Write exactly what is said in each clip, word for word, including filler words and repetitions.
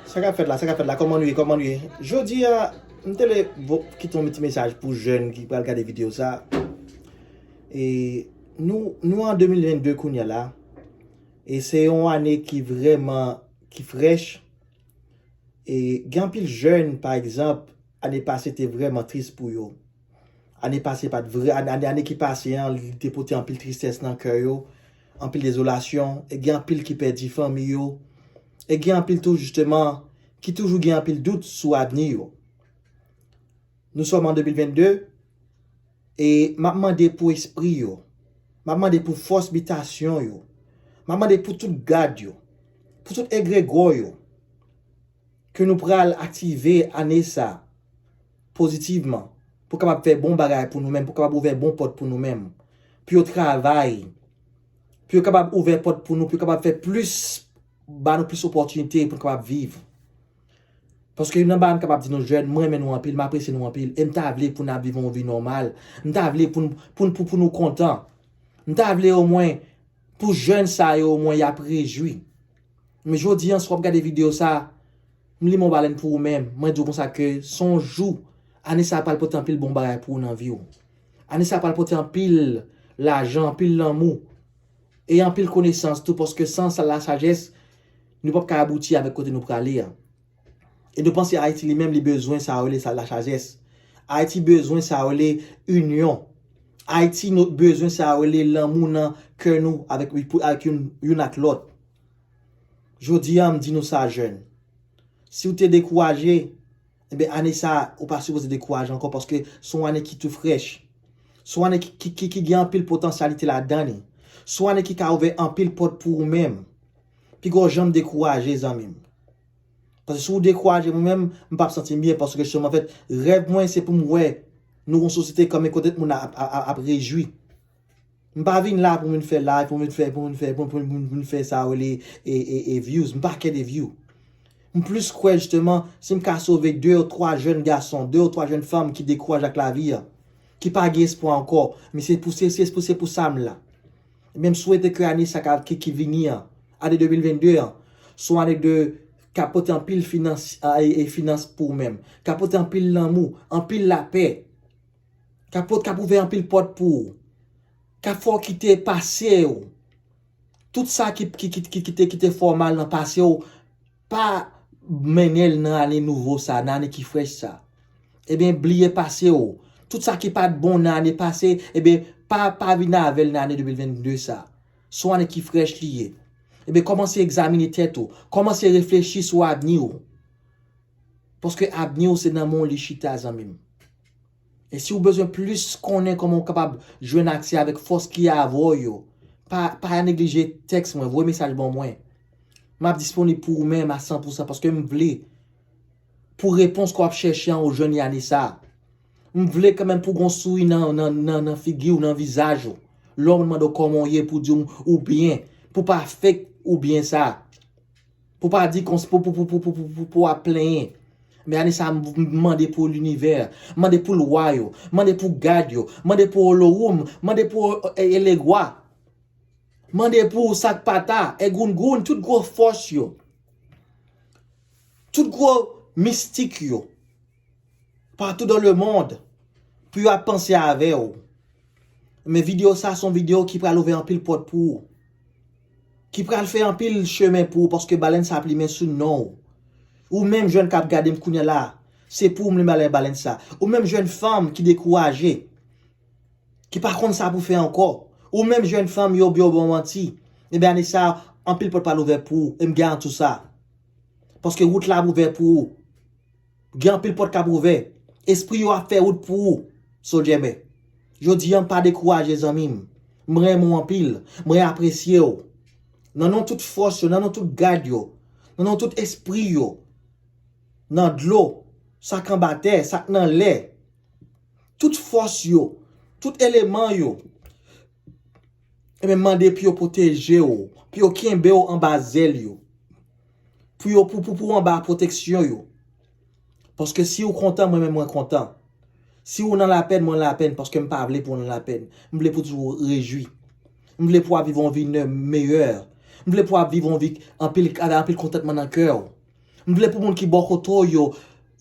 Sa k ap fèt la, sa k ap fèt la, kòman nou ye, kòman nou ye? Jodi a, m te vle vo- kite yon ti mesaj pou jèn ki pral gade videyo sa. E nou, nou an de mil vennde kounye a la. E se yon ane ki vrèman, ki frèch. E gen anpil jèn, pa egzanp, ane pase te vrèman tris pou yo. Ane pase pa t vre, ane, ane, ane ki pase an, li te pote anpil tristès nan kè yo, anpil dezolasyon, e gen anpil ki pèdi fanmi yo, e gen anpil tou, jisteman, ki toujou gen anpil dout sou avni yo. Nou sòm an de mil vennde, e m ap mande pou espri yo, m ap mande pou fòs bitasyon yo, m ap mande pou tout gad yo, pou tout egregò yo, ke nou pral aktive ane sa pozitivman, pou kapab fè bon bagay pou nou menm, pou kapab ouvè bon pòt pou nou menm, pou yo travay, pou yo kapab ouvè pòt pou nou, pou yo kapab fè plis, ba nou plis opòtinite pou nou kapab viv. Paske youn nan bagay m kapab di nou jèn, mwen renmen nou anpil, m apresye nou anpil, e m ta vle pou n ap viv yon vi nòmal, m ta vle pou n, pou n, pou, pou nou kontan, m ta vle omwen pou jèn sa yo omwen y ap rejwi. Men jodi an, si w ap gade videyo sa, m li yon balèn pou ou menm. Mwen di w konsa ke se yon jou, ane sa pral pote anpil bon bagay pou ou nan vi w. Ane sa pral pote anpil lajan, anpil lanmou, e anpil konesans tou, paske san sa, lasajès, nou p ap ka abouti avèk kote nou prale a. E nou panse Ayiti li menm li bezwen sa yo rele sa lasajès. Ayiti bezwen sa yo rele inyon. Ayiti nou bezwen sa yo rele lanmou nan kè nou avèk, avèk youn, youn ak lòt. Jodi a, m di nou sa, jèn. Si w te dekouraje, ebyen, ane sa, ou pa sipoze dekouraje ankò, paske se yon ane ki tou frèch. Se yon ane ki, ki, ki, ki gen anpil potansyalite ladan li. Se yon ane ki ka ouvè anpil pòt pou ou menm. Piga w janm dekouraje, zanmi m. Paske si w dekouraje, mwen menm, m p ap santi m byen, paske jisteman, anfèt, rèv mwen, se pou m wè nou yon sosyete kanmenm kote moun ap, ap, ap, ap rejwi. M pa vin la pou m vin fè live, pou m vin fè, pou m vin fè, pou m, pou m, pou m vin fè sa yo rele e, e, e views. M pa kè de view. M plis kwè jisteman, si m ka sove de ou twa jèn gason, de ou twa jèn fanm ki dekouraje ak lavi a, ki pa gen espwa ankò, men se pou, se, se pou, se pou sa m la. Ebyen, m swete ke ane sa ka, ki, ki vini an, ane de mil vennde an, se yon ane de, k ap pote anpil finans, a, e, e finans pou ou menm, k ap pote anpil lanmou, anpil lapè, k ap pot-, k ap ouvè anpil pòt pou ou, k ap fè w kite pase w. Tout sa ki, ki, ki, ki, ki te, ki te fè w mal nan pase w, pa mennen l nan ane nouvo sa, nan ane ki frèch sa. Ebyen, bliye pase w. Tout sa ki pa t bon nan ane pase, ebyen, pa, pa vin avè l nan ane de mil vennde sa. Se yon ane ki frèch li ye. Ebyen, kòmanse egzamine tèt ou. Kòmanse reflechi sou avni w. Paske avni w se nan men w li chita, zanmi m. E si w bezwen plis konnen kòman w kapab jwenn aksè avèk fòs ki avè w yo, pa, pa neglije tèks mwen, voye mesaj ban mwen. M ap disponib pou ou menm a san pou san paske m vle pou repons ke w ap chèche an ou jwenn li ane sa. M vle kanmenm pou w gon souri nan, nan, nan, nan figi w, nan vizaj ou. Lè w mande w kòman w ye, pou w di m ou byen, pou w pa fake ou byen sa. Pou w pa di kons-, pou, pou, pou, pou, pou, pou, pou, pou w ap plenyen. Men ane sa, m, m mande pou linivè, mande pou lwa yo, mande pou gad yo, mande pou Olowoum, mande pou, e, e, elegwa, mande pou sakpata, egoungoun, tout gwo fòs yo, tout gwo mistik yo, partout dans le monde, pou yo ap panse avè w. Men videyo sa, se yon videyo ki pral ouvè anpil pòt pou ou. Ki pral fè anpil chemen pou ou, paske balèn sa ap limen sou non w. Ou menm jèn k ap gade m kounye a la, se pou ou m limen balèn sa. Ou menm jèn fanm ki dekouraje, ki pa konn sa pou fè ankò. Ou menm jèn fanm yo byen bon manti. Ebyen, ane sa, anpil pòt pral ouvè pou ou, e m garanti w sa. Paske wout la ap ouvè pou ou. Gen anpil pòt k ap ouvè. Espri yo ap fè wout pou ou, Soljè Mè. Jodi a, m pa dekouraje, zanmi m. M renmen w anpil. Mwen apresye w. Nan non tout fòs yo, nan non tout gad yo, nan non tout espri yo, nan dlo, sa k anba tè, sa k nan lè, tout fòs yo, tout eleman yo, ebyen, mande pou yo pwoteje w, pou yo kenbe w anba zèl yo, pou yo, pou, pou, pou w anba pwoteksyon yo. Paske si w kontan, mwen menm mwen kontan. Si w nan lapèn, mwen lapèn, paske m pa vle pou w nan lapèn. M vle pou w toujou rejwi. M vle pou w ap viv yon vi nè-, meyè. M vle pou w ap viv yon vi anpil, avèk anpil kontantman nan kè w. M vle pou moun ki bò kote w yo,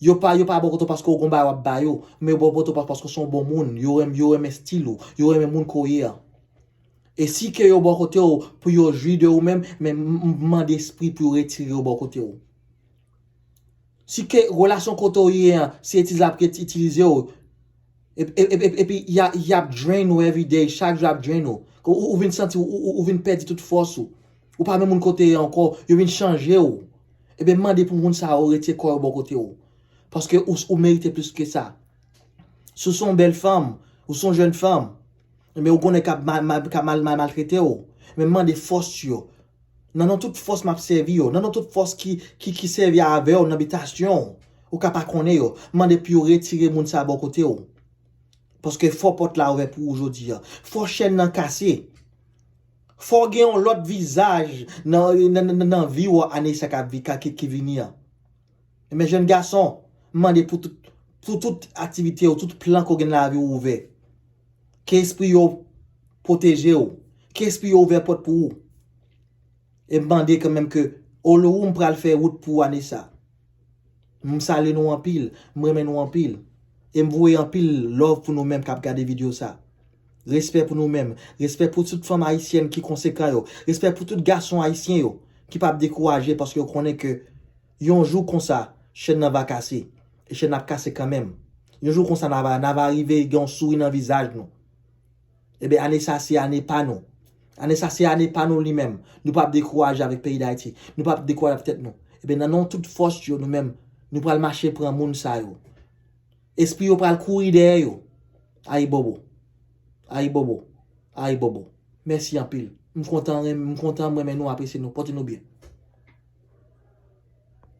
yo pa, yo pa bò kote w paske w gon bagay w ap ba yo, men yo bò kote w pa-, paske w se yon bon moun, yo renmen, yo renmen estil ou, yo renmen moun ke w ye a. E si ke yo bò kote w pou yo jwi de ou menm, men m, m, m mande espri pou yo retire yo bò kote w. Si ke relasyon kote w ye an, se itilize l ap ret-, itilize w, epi, epi, epi, epi y a, y ap drain ou everyday, chak jou y ap drain ou. Ou, ou, ou vin santi, ou, ou, ou vin pèdi tout fòs ou. Ou pa menm moun kote ye ankò, yo vin chanje w. Ebyen, mande pou moun sa yo retire kò yo bò kote w. Paske ou, ou merite plis ke sa. Si w se yon bèl fanm, ou se yon jèn fanm, ebyen, ou konnen k ap mal, mal, k ap mal, mal maltrete w, men mande fòs yo. Nan non tout fòs m ap sèvi yo, nan non tout fòs ki, ki, ki sèvi avè w nan bitasyon w, ou ka pa konnen yo, mande pou yo retire moun sa bò kote w. Paske fò pòt la ouvè pou ou jodi a. Fò chèn nan kase. Fò gen yon lòt vizaj nan, nan, nan, nan, nan vi w ane sa k ap vi-, ka, ki, ki vini an. Men jèn gason, m mande pou tout, pou tout aktivite w, tout plan ke w gen nan lavi w ouvè. Ke espri yo pwoteje w. Ke espri yo ouvè pòt pou ou. E m mande kanmenm ke, Olowoum pral fè wout pou ane sa. M salye nou anpil, m renmen nou anpil. E m voye anpil love pou nou menm k ap gade videyo sa. Respè pou nou menm. Respè pou tout fanm ayisyèn ki konsekan yo. Respè pou tout gason ayisyen yo ki p ap dekouraje paske yo konnen ke yon jou konsa, chèn nan va kase. E chèn nan ap kase kanmenm. Yon jou konsa, n a va, n a va rive gen yon souri nan vizaj nou. Ebyen, ane sa, se ane pa nou. Ane sa, se ane pa nou li menm. Nou p ap dekouraje avèk peyi Dayiti. Nou p ap dekouraje avèk tèt nou. Ebyen, nan non tout fòs yo, nou menm, nou pral mache pran moun sa yo. Espri yo pral kouri dèyè yo. Ayibobo. Ayibobo. Ayibobo. Mèsi anpil. M kontan, m kontan, m renmen nou, apresye nou. Pòte nou byen.